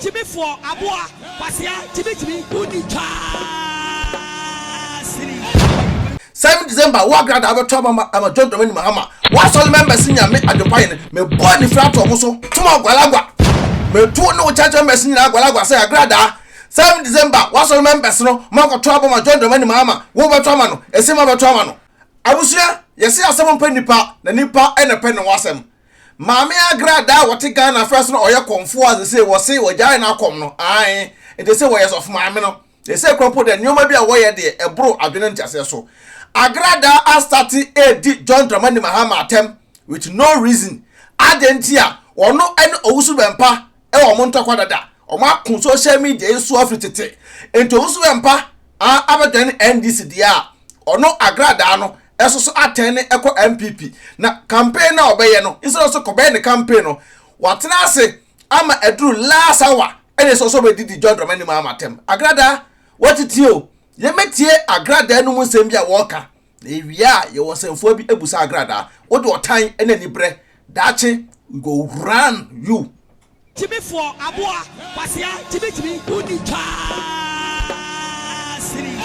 Gyimifoɔ, aboa, kwasea, gyimigyimi, wonni twaa sini. 7 December wo agradaa bɛtɔ aba ma ama John Dramani Mahama w'asɔre members nyame adwempa yɛn mebɔ anifira ato ɔmo so tom agwalagwa meto ne wo church members nyinaa agwalagwa sɛ agradaa 7 December w'asɔre members no mo akɔtɔ aba ma John Dramani Mahama wo bɛtɔ ama no ese ma bɛtɔ ama no abusua yɛse asɛm mpɛ nipa na nipa ɛna pɛ ne ho asɛm Maame Agradaa a wɔte Ghana frɛ so na ɔyɛ kɔmfoɔ a sesei wɔse wɔgyae n'akɔm no ae nti sɛ wɔyɛ sɔfo maame no sesei kora mpo deɛ nneɛma bi a wɔyɛ deɛ ɛboro adwene nteaseɛ so. Agradaa astate redi John Dramani Mahama atɛm with no reason adɛn nti a ɔno ne Owusu Bɛmpa wɔ wɔn ntɔkwa dada wɔn ako social media yi so afiri tete nti Owusu Bɛmpa a abɛdwane NDC deɛ a ɔno Agradaa no ɛso so atɛn ne ɛkɔ NPP na campaign na ɔbɛyɛ no instead of sɛ kɔbɛyɛ ne campaign no watena ase ama aduru last hour ɛna ɛsɛ sɛ ɔbɛdidi John Dramani Mahama atɛm. Agradaa watete o yɛmɛtie Agradaa no mu nsɛm bi a wɔreka na yɛwie a yɛwɔ nsɛmfua bi abusa Agradaa wode ɔtan ne anibrɛ daakye we go run you. Gyimifoɔ, aboa, kwasea, gyimigyimi, wonni twaa sini.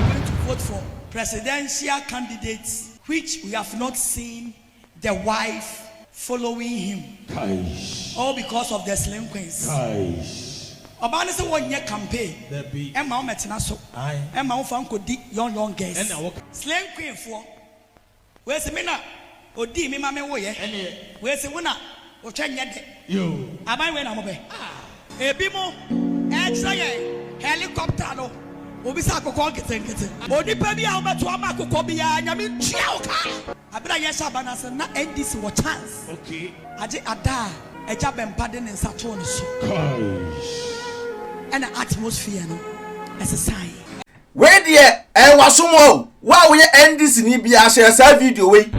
Going to vote for presidential candidates which we have not seen the wife following him all because of the slim queens. Ɔbaa no sɛ wɔnyɛ campaign ɛma wo mɛtena so ɛma wo fa nkɔdi young young girls. Slim queen foɔ Wei se me na odii me ma me woeɛ. Wei se wo na wotwɛ nyɛ dɛ. Aban wei na mopɛ. Ebi mo ɛkyerɛ yɛn helicopter no obi sɛ akokɔ nketenkete. Onipa bi a wobɛto ama akokɔ biara Nyame ntua wo ka. Abere a yɛhyɛ aba no ase no na NDC wɔ chance agye ada a Agya Bɛmpa de ne nsa too ne so ɛna atmosphere no ɛsesaeɛ. Wei deɛ ɛyɛ w'asom o, wo a woyɛ NDC ni biara share saa video wei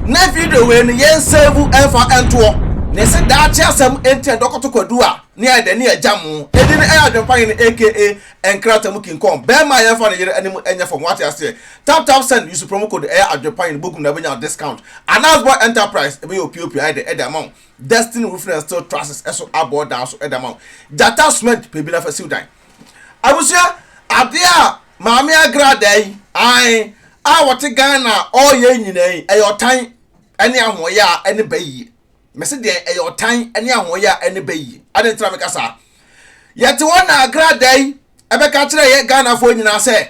na video wei no yɛn save ɛnfa ɛntoɔ na ɛsɛ daakye asɛm nti na dɔkɔto kwadu a ne ayɛ dɛ ne agya mo ɛdi no ɛyɛ adwempa hene aka nkrata mu king kong bɛrima a yɛnfa ne yere anim ɛnyɛ fam wate aseɛ tap tap send use promo code ɛyɛ adwempa hene bogum na ɛbɛnya discount Anasboy enterprise ɛbɛyɛ opiopio ayɛ dɛ ɛde ama wo Destiny roofing and steel trusses ɛso abɔ dan so ɛde ama wo Gyata cement pɛ bi na fa siw dan Abusua, adeɛ a Maame Agradaa yi, ae, a wɔte Ghana a ɔreyɛ yi nyinaa yi, ɛyɛ ɔtan ne ahoɔyɛ a ɛne ba yie. Mese deɛ ɛyɛ ɔtan ne ahoɔyɛ a ɛne ba yie. Adɛn nti na meka saa? Yɛte hɔ na Agradaa yi ɛbɛka kyerɛ yɛ Ghanafoɔ nyinaa sɛ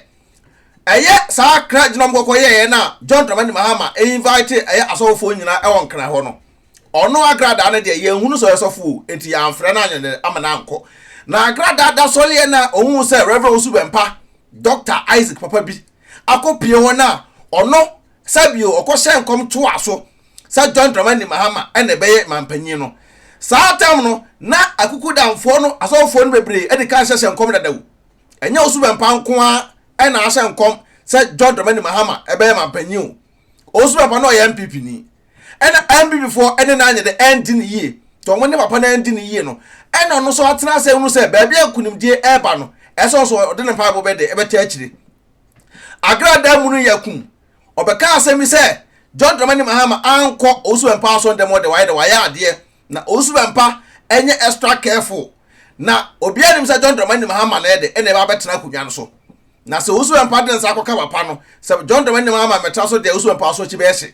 ɛyɛ saa kra gyina ɔmo kɔkɔ yɛɛ no a John Dramani Mahama invite ɛyɛ asɔfofoɔ nyinaa ɛwɔ Nkran hɔ no. Ɔno Agradaa no deɛ yɛnhunu sɛ ɔyɛ sɔfo o, enti yɛamfrɛ no anyɛ dɛ ama no ankɔ. Na Agradaa da sɔreɛ no a ɔhuu sɛ Rev. Owusu Bɛmpa, Dɔkta Isaac papa bi, akɔpue hɔ no a, ɔno sɛbio ɔkɔhyɛɛ nkɔm toaa so sɛ John Dramani Mahama na ɛbɛyɛ manpanyin no. Saa tam no, na akukudamfoɔ no, asɔfofoɔ no bebree adi kan hyehyɛ nkɔm dada o. Ɛnyɛ Owusu Bɛmpa nko ara na ahyɛ nkɔm sɛ John Dramani Mahama bɛyɛ manpanyin o. Owusu Bɛmpa na ɔyɛ NPP ni. Ɛna NPP foɔ ɛne no anyɛ dɛ ɛndi no yie nti wɔn ne papa no ɛndi no yie no ɛna ɔno nso atena ase ehunu sɛ baabi a nkunimdie ɛreba no ɛsɛ ɔso ɔde ne mpaebɔ bɛ de ɛbɛtɛ akyire. Agradaa mu no yɛ kum ɔbɛka asɛm bi sɛ John Dramani Mahama ankɔ Owusu Bɛmpa asɔn dɛm ɔde wayɛ dɛ wayɛ adeɛ na Owusu Bɛmpa ɛnyɛ extra careful na obiara nim sɛ John Dramani Mahama na ɛde ɛna ɛba abɛtena akonnwa no so na sɛ Owusu Bɛmpa de ne nsa akɔka papa no sɛ John Dramani Mahama mɛtena so deɛ Owusu Bɛmpa so akyi bɛyɛ hye.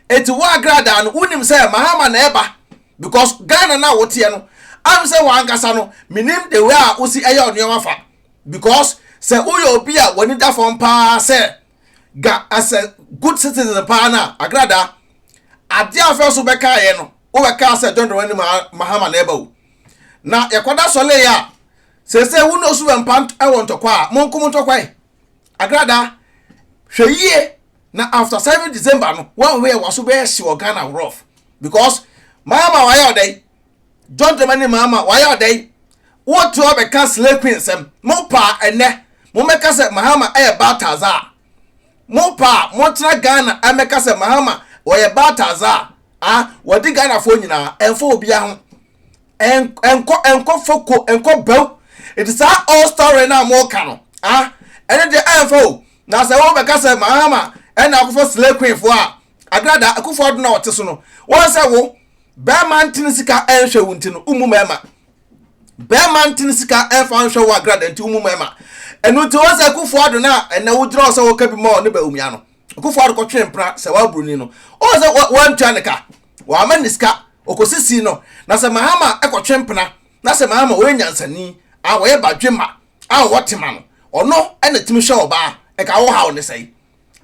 Eti wo agradaa no wonim sɛ Mahama na ɛba because Ghana na woteɛ no am sɛ wankasa no menim the way a wosi ɛyɛ ɔnneɛma fa because sɛ woyɛ obi a w'ani da fam paa sɛ ga as a good citizen paa na agradaa adeɛ a fɛ so bɛkaeɛ no wobɛkaa sɛ John Dramani Mahama na ɛba o na yɛkɔda sɔle a sese wo na osu bɛmpa ɛwɔ ntɔkwa a monko mo ntɔkwa yi agradaa hwɛ yie na after 7 December no one way waso bɛyɛ hye wɔ Ghana rough because Mahama wayɛ ɔdɛn John Dramani Mahama wayɛ ɔdɛn wote hɔ bɛka slay queen nsɛm mo paa ɛnɛ mo mɛka sɛ Mahama ɛyɛ Baltazar mo paa mo tena Ghana ɛmɛka sɛ Mahama wɔyɛ Baltazar ah wɔde Ghanafoɔ nyinaa ɛmfa obiara ho ɛnkɔ ɛnkɔ foko ɛnkɔ bɛw eti saa all story na mo ka no ah ɛne deɛ ɛmfa o na sɛ wɔn bɛka sɛ Mahama ɛna akɔfɔ slay queen foɔ a agrada akufo ado na ɔte so no wɔn sɛ wo bɛrima ntene sika ɛnhwɛ wo nti no umu mɛrima. Bɛrima ntene sika ɛmfa nhwɛ wo agrada nti wo mu mmarima. Ɛno nti wɔn sɛ Akufo Addo no a ɛnɛ wogyina hɔ sɛ wɔka bi ma ɔne Bawumia no. Akufo Addo kɔtwe mpena sɛ waburoni no. Ɔwɔ sɛ wɔantua ne ka. Wɔama ne sika. Ɔkɔsisi no. Na sɛ Mahama kɔtwe mpena na sɛ Mahama ɔyɛ nyansani a ɔyɛ badwemma a ɔwɔ tema no, ɔno na tumi hwɛ ɔbaa. Nka wo haw ne sɛe.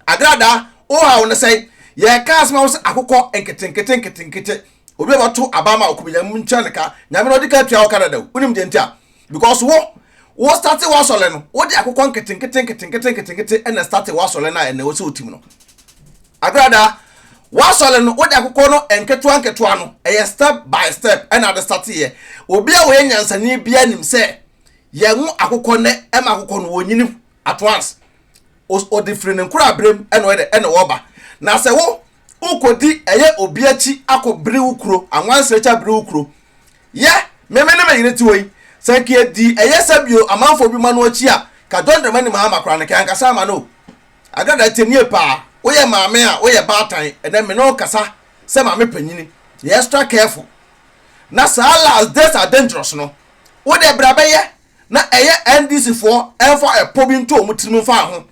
Agradaa, wo haw ne sɛn? Yɛreka asɛm a wo sɛ akokɔ nketenkete nketenkete. Obi a ɔbɛto aba ama wo kɔ bi Nyame ntua ne ka. Nyame no ɔde ka tua wo ka dada o. Wonim deɛ nti a? Because wo, wo starte w'asɔre no, wode akokɔ nketenkete nketenkete nketenkete ɛna starte w'asɔre no a ɛnɛ wo sɛ wotim no. Agradaa, w'asɔre no, wode akokɔ no nketewa nketewa no, ɛyɛ step by step ɛna ade starte yɛ. Obi a wɔyɛ nyansani biara nim sɛ yɛnwo akokɔ nnɛ ɛma akokɔ no wɔnyini at once. Ɔde firi ne nkoraberem ɛna ɔyɛ dɛ ɛna ɔba. Na sɛ wo wokɔdi ɛyɛ obi akyi akɔ bere wo kuro, anwansere akyi abere wo kuro. Yɛ, me me ne me yere te hɔ yi, sɛ nka yɛdi ɛyɛ sɛ bio amanfoɔ bi ma no akyi a, ka John Dramani Mahama koraa no, ka yɛankasa ama no o. Agrada tie nie paa, woyɛ maame a, woyɛ baatan, ɛnɛ me ne wo kasa sɛ maame panyini, yɛ extra careful. Na saa last days are dangerous no, wo deɛ bra bɛyɛ na ɛyɛ NDC foɔ ɛmfa ɛpɔ bi nto wɔn tirim mfa ho.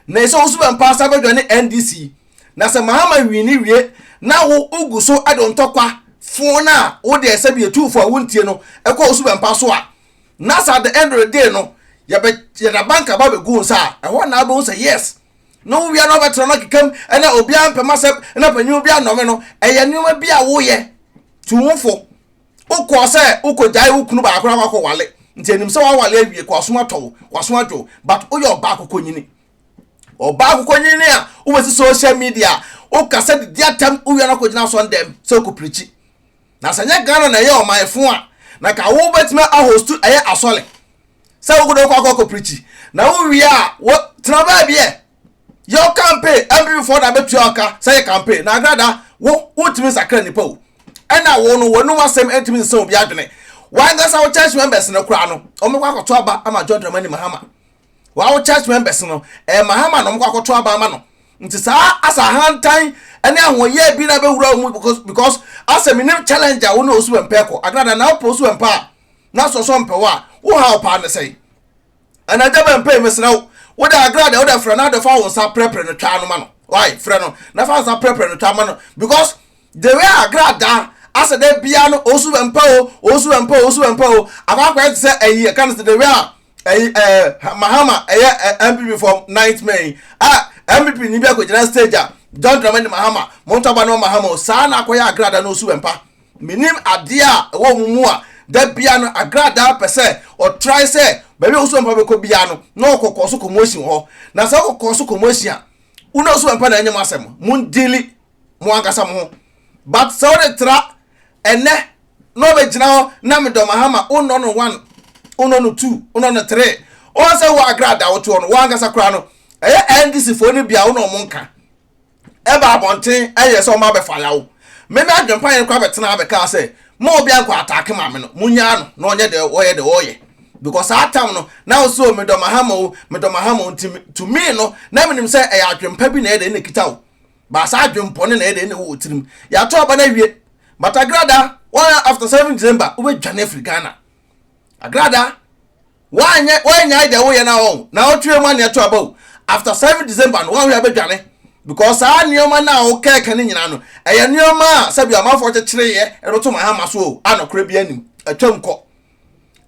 Na ɛsɛ wo so bɛmpa asa bɛdwa ne NDC. Na sɛ Mahama wini wie na wo wogu so de ntɔkwa fo no a wo deɛ sɛ bi etuufo a wontie no ɛkɔ wo so bɛmpa so a na sɛ at the end of the day no yɛbɛ yɛda bank aba bɛgu wo nsa a ɛhɔ na wobɛhu sɛ yes na wowia na wobɛtena no akekam ɛna obiara mpɛ m'asɛm ɛna panyin obiara nnɔme no ɛyɛ nneɛma bi a woyɛ tu wo fo. Wokɔɔ sɛ wokɔgyae wo kunu baako na wakɔ wale nti anim sɛ wawale awie kɔ aso atɔ wo waso adwo but woyɛ ɔbaa kokonyini ɔbaa kokonyini a wobɛsi social media wokasa didi atam wowia no akɔgyina asɔn dɛm sɛ wokɔ pirikyi na sɛ nyɛ Ghana na ɛyɛ ɔman fo a na ka wobɛtumi ahostu ɛyɛ asɔle sɛ wokɔdɔ kɔ akɔkɔ pirikyi na wowie a wo tena baabi ɛ Yɛ wo campaign, NPP foɔ na bɛtua wo ka sɛ yɛ campaign. Na Agrada, wo, wontumi nsakra nnipa o. Ɛna wo no, w'anum asɛm ntumi nsesa obi adwene. W'ankasa wo church members no koraa no, wɔn kɔ akɔto aba ama John Dramani Mahama. Wa wo church members no, ɛyɛ Mahama na wɔn kɔ akɔto aba ama no. Nti saa asa ahantan ne ahoɔyɛ bi na bɛwura wo mu because, because asɛ menim challenge a wo ne Osu Bɛmpɛ kɔ. Agrada, na wopɛ Osu Bɛmpɛ a, na sɔsɔ mpɛ wo a, wo haw paa ne sɛn? Anadwo bɛn pɛi mesrɛ wo wode agra deɛ wode frɛ no ade fa wo nsa prɛprɛ no twaa no ma no why frɛ no na fa nsa prɛprɛ no twaa ma no because the way agra da asɛ dɛ bia no osu bɛn pɛ o osu bɛn pɛ o osu bɛn pɛ o akɔ akɔyɛ te sɛ ɛyi ɛka no sɛ the way a ɛyi ɛɛ Mahama ɛyɛ MPP for nightmare yi a MPP ni bi akɔgyina stage a John Dramani Mahama montɔ aba no Mahama o saa na akɔyɛ agra da no osu bɛn pa Menim adeɛ a ɛwɔ wɔn mu a da biara no Agradaa pɛ sɛ ɔtrae sɛ baabi a Owusu Bɛmpa bɛkɔ biara no na ɔkɔ kɔɔ so commotion hɔ. Na sɛ ɔkɔ kɔɔ so commotion a, wo ne Owusu Bɛmpa na ɛnyɛ mo asɛm. Mondili mo ankasa mo ho. But sɛ wode tra ɛnɛ na ɔbɛgyina hɔ na medɔ Mahama, wonnɔ no one, wonnɔ no two, wonnɔ no three. Wɔn sɛ wo Agradaa wote hɔ no, wo ankasa koraa no, ɛyɛ NDC foɔ no bi a wo ne wɔn nka. ɛba abɔnten ɛyɛ sɛ ɔma abɛfa yaw me me adwempa yɛn kora bɛtena abɛkaa sɛ ma obi ankɔ ataake maame no munyaa no na ɔnyɛ deɛ ɔyɛ deɛ ɔyɛ because saa tam no na ɔsɛ o medɔ mahama o medɔ mahama o nti to me no na menim sɛ ɛyɛ adwempa bi na ɛyɛ deɛ ɛna kita o baasa adwempɔne na ɛyɛ deɛ ɛna ɛwɔ tirim yɛato aba no awie but agrada wɔn after 7 December wobɛdwane afiri Ghana agrada Woanyɛ woanyae deɛ woyɛ no a ɔn na wotwerɛ mu aneɛ to aba o after 7 December no woanhwɛ a bɛdwane because saa nneɛma no a wokɛɛka no nyinaa no ɛyɛ nneɛma a sɛbi amanfoɔ kyekyereeɛ ɛde bɛto Mahama so o a nɔkorɛ bi anim atwam kɔ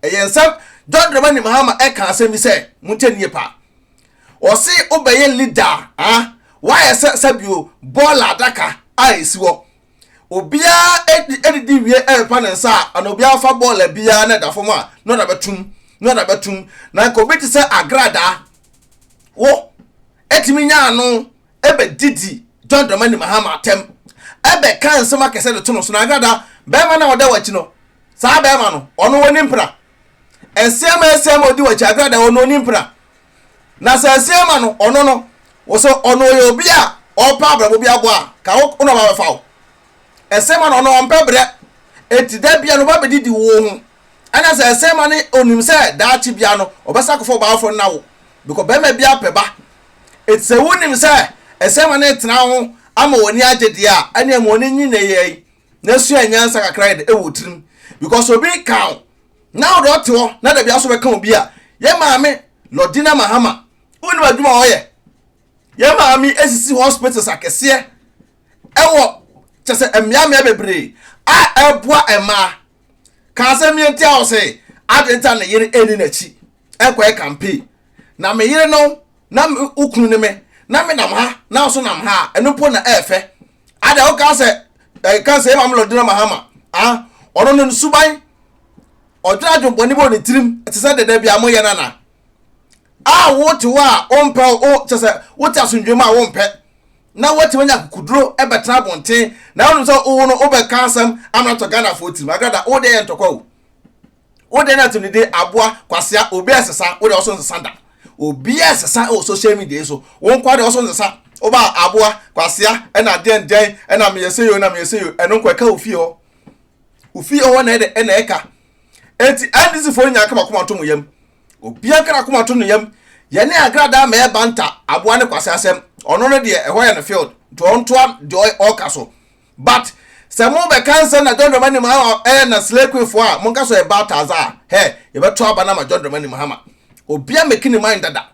ɛyɛ nsɛm John Dramani Mahama ɛka asɛm bi sɛ monkyɛ nie paa ɔse wobɛyɛ leader a woayɛ sɛ sɛbio bɔɔla adaka a ɛsi hɔ Obiara didi wie repa ne nsa a, ana obiara fa bɔɔla biara na ɛda fam a, na ɔde abɛtum, na ɔde abɛtum. Na nka obi te sɛ agradaa, wo, etumi nya ano ɛbɛdidi John Dramani Mahama atɛm, ɛbɛka nsɛm akɛsɛ de to no so. Na agradaa, bɛrima no a ɔda w'akyi no, saa bɛrima no, ɔno wɔni mpena. Ɛsiama ɛsiama odi w'akyi, agradaa ɔno ɔni mpena. Na sɛ asiama no, ɔno no, wɔ sɛ ɔno ɔyɛ obi a ɔpɛ abrabɔ bi abɔ a, ka wo na ɔba bɛfa wo. Asiama no, ɔno ɔmpɛ brɛ. Eti da bia no ɔba bɛdidi wo ho. Ɛna sɛ asiama no onim sɛ daakye bia no, ɔbɛsa akɔfa ɔbaa foforɔ no awo. Because bɛrima bia pɛ ba. Eti sɛ wonim sɛ asiama no retena ho ama w'ani agye deɛ a, ɛneɛ ma w'ani nyi nnɛ yi na sua nyansa kakra yɛ de ɛwɔ tirim. Because obi ka wo. Na wode ɔte hɔ na dabi aso bɛka obi a yɛ maame Lordina Mahama wonim adwuma a ɔyɛ. Yɛ maame esisi hospitals akɛseɛ ɛwɔ kyɛ sɛ mmeammea bebree a ɛboa mmaa. Ka asɛm yi nti a ɔse adɛn nti a ne yere ɛnni n'akyi ɛnkɔyɛ campaign. Na me yere no na wo kunu ne me na me nam ha na wo so nam ha a ɛno mpo na ɛɛfɛ. Adɛn woka sɛ ɛka sɛ yɛ maame Lordina Mahama ah ɔno no ne suban ɔdwene adwembɔne bi wɔ ne tirim te sɛ dɛdɛ bi a moyɛ no ana a wote hɔ a wompɛ wo kyɛ sɛ wote asomdwe mu a wompɛ na woatumi anya akokuduro bɛtena abɔnten na wonim sɛ wo no wobɛka asɛm ama atɔ Ghanafoɔ tirim agrada wo deɛ yɛ ntɔkwa o wo deɛ no atemdede aboa kwasea obi ɛsesa wo deɛ ɔso nsesa da obi ɛsesa wɔ social media yi so wo nkoa deɛ ɔso nsesa woba aboa kwasea ɛna deɛn deɛn ɛna meyɛ sɛ yo na meyɛ sɛ yo ɛno nko ɛka wo fie hɔ wo fie hɔ na ɛdɛ ɛna ɛka enti NDC foɔ nyinaa kama koma to mo yam Obiara nka n'akoma nto ne yam. Yɛne agradaa ma ɛba nta aboa ne kwase asɛm. Ɔno no deɛ ɛhɔ yɛ no field nti ɔntoa deɛ ɔka so. But sɛ mo bɛka nsɛm na John Dramani Mahama ɛyɛ na Slay Queen foɔ a monka sɛ ɔyɛ Baltazar a hɛ yɛbɛto aba no ama John Dramani Mahama. Obiara meki ne mind dada.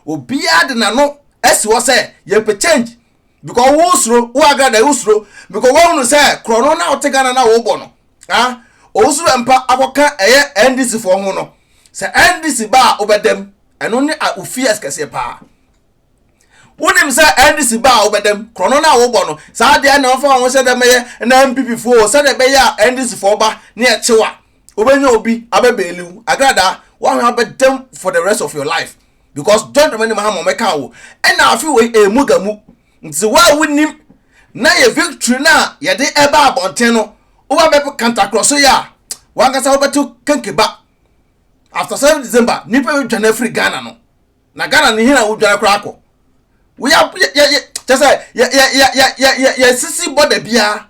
Obiara de n'ano asi hɔ sɛ yɛpɛ change because wo suro wo agradaa wo suro because woahunu sɛ korɔno na wote Ghana na wobɔ no ah owusu bɛmpa akɔka ɛyɛ NDC foɔ ho no Sɛ NDC ba a wobɛdam, ɛno ne a wo fears kɛseɛ paa. Wonim sɛ NDC ba a wobɛdam, korɔno no a wobɔ no, saa deɛ na wɔfa wɔn ho sɛ dɛ mɛyɛ na NPP foɔ o, sɛdeɛ ɛbɛyɛ a NDC foɔ ba ne ɛkyew a, wobɛnya obi abɛbɛɛli wo. Agradaa, woahwɛ abɛdam for the rest of your life because John Dramani Mahama ɔmɛka wo. Ɛna afe wei ɛmu ga mu. Nti wo a wonim na yɛ victory no a yɛde ɛba abɔnten no, woba bɛ kantakorɔ so yɛ a, wankasa wobɛto kenkeba. After 7 December, nipa bi dwane afiri Ghana no. Na Ghana no hena wodwane koraa akɔ. Woyɛ yɛ yɛ kyɛ sɛ yɛ yɛ yɛ yɛ yɛ yɛ yɛsisi bɔda biara.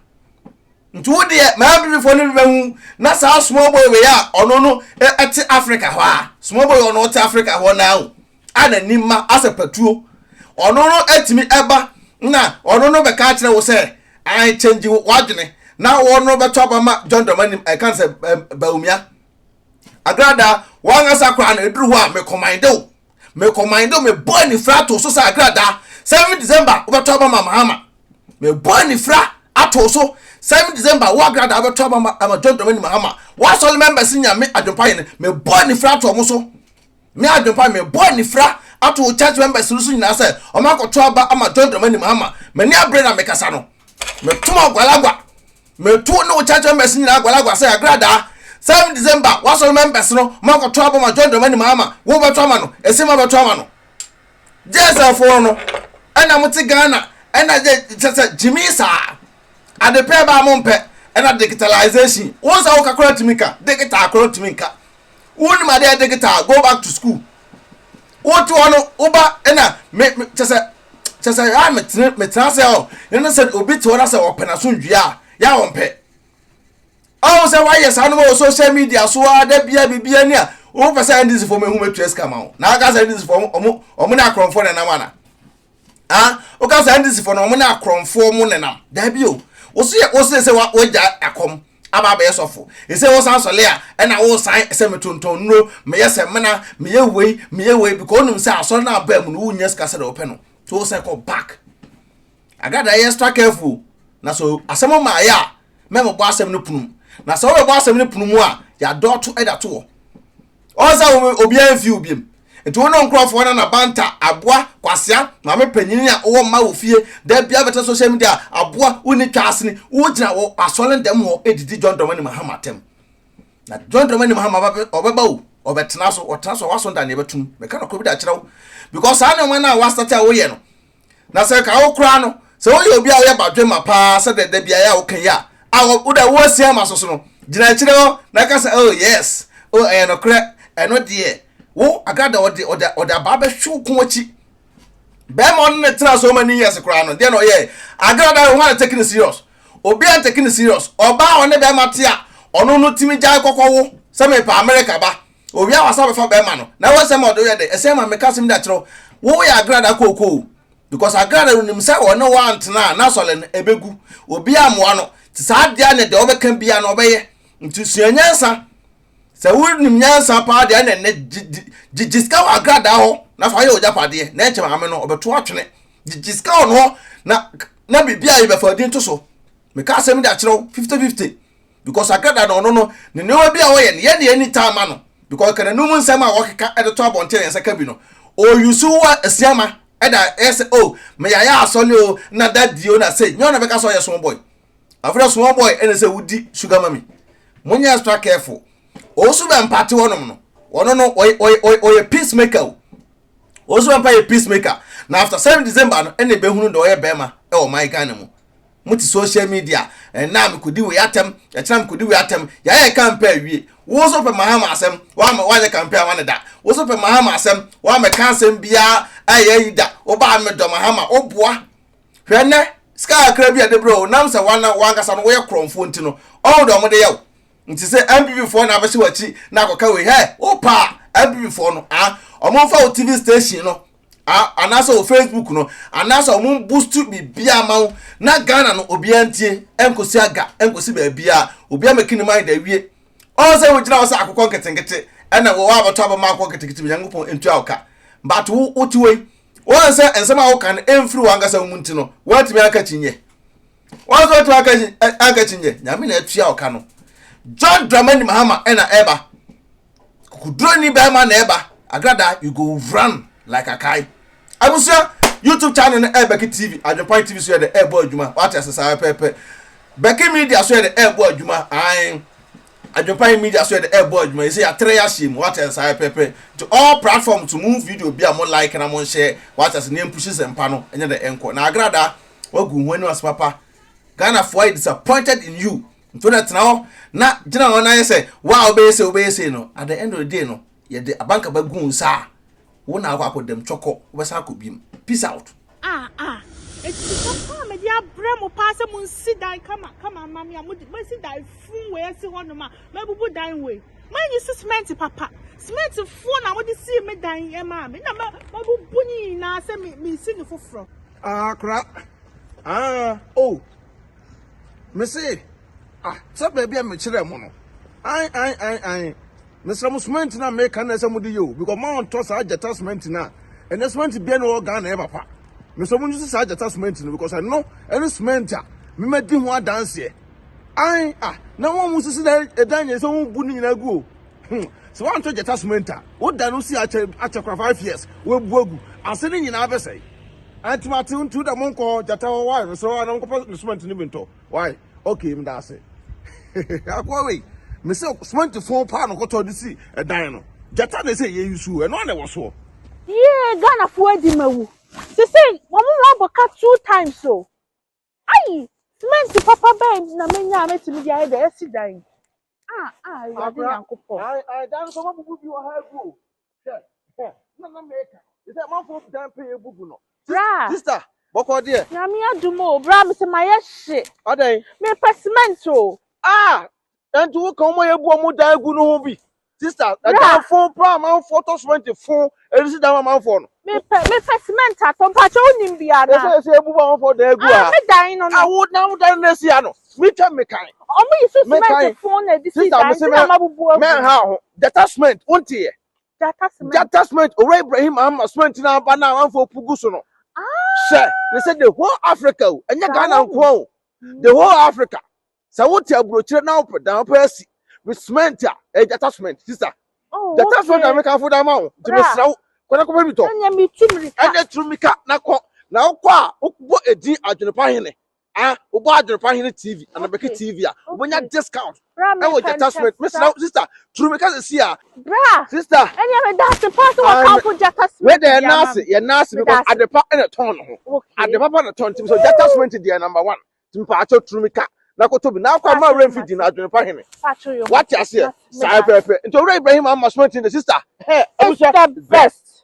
Nti wo deɛ maa mbibifoɔ no bi bɛhu na saa small boy wei a ɔno no ɛte Africa hɔ a small boy ɔno ɔte Africa hɔ naa o a n'ani ma asɛ patuo ɔno no atumi ɛba na ɔno no bɛka akyerɛ wo sɛ I change w'adwene na wɔn no bɛtɔ aba ma John Dramani ɛka sɛ Bawumia Agrada wankasa koraa no ɛduru hɔ a mekɔmande wo mekɔmande wo mebɔ anifira ato so sɛ Agrada 7 December wobɛtɔ aba ma Mahama mebɔ anifira ato so 7 December wo Agrada wobɛtɔ aba ma ama John Dramani Mahama woasɔre members nyame adwempa yɛ no mebɔ anifira ato ɔmo so me adwempa mebɔ anifira ato wo church members no so nyinaa sɛ ɔmo akɔto aba ama John Dramani Mahama m'ani abere na mekasa no metom agwalagwa Meto ne wo church members nyinaa agwalagwa sɛ agradaa. 7 December w'asɔre members no ma kɔto aba ma John Dramani Mahama wo bɛto ama no ese ma bɛto ama no. JSL foɔ no ɛna mo te Ghana ɛna gye kyɛ sɛ gyimii saa. Ade pɛ baa mo mpɛ ɛna digitalization wo nsa wo ka koraa tumi ka digital koraa tumi nka. Wo nim adeɛ digital go back to school. Wo te hɔ no wo ba ɛna me kyɛ sɛ kyɛ sɛ yɛ a metena metena ase ɔ ne no sɛ obi te hɔ na sɛ ɔpɛ n'asomdwie a yɛ a ɔmpɛ ɔho sɛ wayɛ saa no wɔ social media so a da bia bibia ni a wopɛ sɛ ndc foɔ mehu metua sika ma wo na aka sɛ ndc foɔ ɔmo ɔmo ne akorɔmfoɔ nenam ana ah woka sɛ ndc foɔ no ɔmo ne akorɔmfoɔ mo nenam daabi o woso yɛ woso sɛ wagya akɔm aba abɛyɛ sɔfo ɛsɛ wosan sɔle a ɛna wosan sɛ metontɔn nnuro meyɛ sɛ mena meyɛ wei meyɛ wei because wonim sɛ asɔre no abaa mu no wonya sika sɛdeɛ wopɛ no nti wosan kɔ back agrada yɛ extra careful na so asɛm ma ayɛ a mɛmɔbɔ asɛm no pono mu na sɛ wobɛbɔ asɛm no pono mu a yɛadɔɔto ɛda to hɔ Ɔn sɛ wo obiara mfi wo biom. Nti wo ne wo nkorɔfoɔ no na banta, aboa, kwasea, maame panyini a wowɔ mma wɔ fie, da biara bɛtena social media, aboa, wonni twa asene, wogyina wɔ asɔre dɛm hɔ edidi John Dramani Mahama atɛm. Na John Dramani Mahama ɔbɛba o, ɔbɛtena so, ɔtena so a waso da ne ɛbɛtum. Meka nɔkorɛ bi de akyerɛ wo. Because saa nneɛma no a wasate a woyɛ no, Na sɛ nka wo koraa no, sɛ woyɛ obi a woyɛ badwemma paa sɛdeɛ da biara a woka yi a, a wo da woasi ama so so no, gyina akyire hɔ na ka sɛ, oh yes, oh ɛyɛ nokorɛ, ɛno deɛ, wo agrada ɔde ɔde ɔde abaa bɛhwe wo kɔn akyi. Bɛrima ɔne ne tena so many years koraa no, deɛ na ɔyɛ agrada ho ana take no serious. Obi a take no serious. Ɔbaa ɔne bɛrima te a, ɔno no tumi gyae kɔkɔ wo sɛ mepɛ America ba. Owia wasa bɛfa bɛrima no na wɔsɛm a ɔde yɛ de ɛsɛn ma meka asɛm de akyerɛ wo wo yɛ agrada kookoo because agrada no nim sɛ ɔne wo antena a n'asɔre no ɛbɛgu obi amoa no te saa adeɛ ne deɛ ɔbɛka bia no ɔbɛyɛ nti sua nyansa. Sɛ wonim nyansa paa deɛ ɛna ɛnɛ gyegye sika wɔ agradaa hɔ na fa yɛ ogyapadeɛ na ɛnkyɛ maame no ɔbɛto atwene. Gyegye sika wɔ no hɔ na na biribi a yɛbɛfa din to so. Meka asɛm de akyerɛ wo 50-50 because agradaa no ɔno no ne nneɛma bi a ɔyɛ no yɛn na yɛnni time ma no because ka n'anum nsɛm a wɔkeka de to abɔnten a yɛn nsa ka bi no ɔyusu wo asiama ɛda ɛyɛ sɛ oh meyayɛ asɔle o na dadi o na sei nyɛ ɔna bɛka sɛ ɔyɛ small boy. Afei na small boy ɛna sɛ wodi sugar mummy. Monyɛ extra careful. Owusu bɛmpa te hɔnom no, ɔno no ɔyɛ ɔyɛ ɔyɛ peacemaker o. Owusu bɛmpa yɛ peacemaker. Na after 7 December no ɛna ebehunu deɛ ɔyɛ bɛrima ɛwɔ man Ghana mu. Mo te social media, ɛnna a mekɔdi wei atɛm, ɛkyena mekɔdi wei atɛm, yɛayɛ campaign awie. Wo nso pɛ Mahama asɛm, woama woanyɛ campaign ama no da. Wo nso pɛ Mahama asɛm, woamɛka asɛm biara ɛyɛ yi da. Wobaa medɔ Mahama, woboa. Hwɛ nnɛ, sika kakra bi a ɛde brɛ wo, nam sɛ wana wankasa no woyɛ korɔmfoɔ nti no, ɔho deɛ wɔde yɛ wo. Nti sɛ NPP foɔ na abɛhyɛ w'akyi na akɔka wei, hɛ, wo paa NPP foɔ no, ah, wɔn mfa wo TV station no, ah, anaasɛ wo Facebook no, anaasɛ wɔn boost biribiara ma wo, na Ghana no obiara ntie, ɛnkosi aga, ɛnkosi baabiara, obiara mɛki ne mind awie. Ɔho sɛ wogyina hɔ sɛ akokɔ nketenkete, ɛna wɔ abɛtɔ abɛma akokɔ nketenkete bi, Nyankopɔn ntua wo ka. But wo, wote wei, Wɔn sɛ nsɛm a woka no ɛmfiri w'ankasa wo mu nti no, woantumi anka kyinyɛ. Wɔn sɛ woantumi anka kyinyɛ, Nyame na atua ɔka no. John Dramani Mahama ɛna ɛba. Kukuduroni bɛrima na ɛba. Agrada, you go run like akai. Abusua, YouTube channel no ɛbɛki TV, Adwempan TV so yɛ dɛ ɛbɔ adwuma. Wate ase saa pɛpɛ. Bɛki Media so yɛ dɛ ɛbɔ adwuma. Ae. Adwempa yi media so yɛ de ɛbɔ adwuma yi sɛ yɛatrɛ yɛ ahyɛ mu wate saa pɛpɛ nti all platform to mu video bi a mo like na mo nhyɛ wate ase ne mpushi sɛ mpa no ɛnyɛ dɛ ɛnkɔ na agrada wagu ho anim ase papa Ghana foɔ ayɛ disappointed in you nti na tena hɔ na gyina hɔ na ayɛ sɛ wa a wobɛyɛ sɛ wobɛyɛ sɛ no at the end of the day no yɛde abankaba gu nsa a Wo na akɔ akɔ dɛm twɔkɔ wobɛsan akɔ biem peace out. Ah ah eti sika paa mede abrɛ mo paa sɛ monsi dan kama kama ama me a mode moasi dan fun wei asi hɔ nom a mabubu dan wei moanyi si cement papa cement foɔ na mode sii me dan ɛmaa me na mabubu ne nyinaa sɛ me mesi ne foforɔ. Ah kora ah oh me se ah sɛ baabi a mekyerɛ mo no an an an an Mesrɛ mo cement na meka na ɛsɛ mode yɛ o because ma ɔntɔ saa gyata cement na ɛnɛ cement bia na ɛwɔ Ghana ɛyɛ papa. Mesrɛ mo nso saa gyata cement no because ɛno ɛne cement a mema di ho adanseɛ. An ah na wɔn mo sisi na ɛdan nyɛ sɛ wɔn bu ne nyinaa gu o. Hmm sɛ wɔantɔ gyata cement a woda no si akyɛ akyɛ kora 5 years wɔabu agu ase ne nyinaa bɛsɛe. Anti mate ntu da mo nkɔ gyata hɔ why mesrɛ wɔn na nkɔpɛ ne cement no bi ntɔ why. Okay, meda ase. Akoa wei, me sɛ cement fon paa na ɔkɔtɔ de si ɛdan no. Gyata na ɛsɛ yɛ yusu, ɛno na ɛwɔ soɔ. Yee Ghana foɔ adi mawu. Sesei wɔn mo abɔ ka two times o. Ayi cement papa bɛn na menya a mɛtumi de ayɛ dɛ asi dan yi. Ah ah Awurade Nyankopɔn. Ayi ayi dan nso wɔn abubu bi wɔ ha agu o. Hwɛ hwɛ na na meka. Sɛ amanfoɔ dan pɛ yɛ bubu no. Bra. Sister, bɔkɔ deɛ. Nyame adum o, bra me sɛ mayɛ hye. Adɛn? Mepɛ cement o. Ah! Ɛnti wo ka wɔn a yɛbu wɔn dan agu no ho bi. Sister, ɛdan fon paa amanfoɔ tɔ cement fon ɛde si dan ma amanfoɔ no. Mepɛ mepɛ cement atɔ mpakyɛ wonim bi ana? Ɛsɛ ɛsɛ ebu amanfoɔ dan agu ha. Ah, me dan no no. Ah, wo dan wo dan no esi ha no. Metwa mekan. Ɔmo yi so cement fon na ɛde si dan nti na mabubu agu. Mɛnha ho. Gyata cement, wonte yɛ. Gyata cement. Gyata cement, Owura Ibrahim Mahama cement na aba na amanfoɔ pugu so no. Hyɛ, ne sɛ the whole Africa o, ɛnyɛ Ghana nko o. The whole Africa. Sɛ wote aburokyire na wopɛ dan wopɛ asi with cement a, ɛyɛ gyata cement, sister. Oh, Gyata cement na okay. meka fo dan ma wo. Nti Bra. mesrɛ wo, kɔ na kɔpɛ bi tɔ. Ɛnyɛ metu mirika. Ɛnyɛ turu mika na kɔ. Na wokɔ a, wobɔ edin Adwenepa Hene. Ah, wobɔ Adwenepa Hene TV, Anabɛki Okay. TV a, wobɛnya Okay. discount. Bra Ɛwɔ mepɛ gyata ntɛm cement. saa. Mesrɛ wo, sister, turu mika sisi a. Bra. Sister. Ɛnyɛ meda ase paa sɛ Ah, wɔkamfo gyata Wei cement deɛ yɛ de ama naase, me. yɛ naase Meda because ase. adepa ɛna tɔn ne ho. Okay. Ade papa na tɔn nti so gyata cement deɛ number one. Nti mpaakyɛw turu mika na kɔtɔ bi. Na akɔ ama Paatwo werɛ mfi di na mate. Adwenepa Hene. Paatwo yo Wate mate. aseɛ? Mate. Saa Meda ase. pɛpɛ. Nti Owura Ibrahim ama cement de sister. Hɛ, It's abusua the best.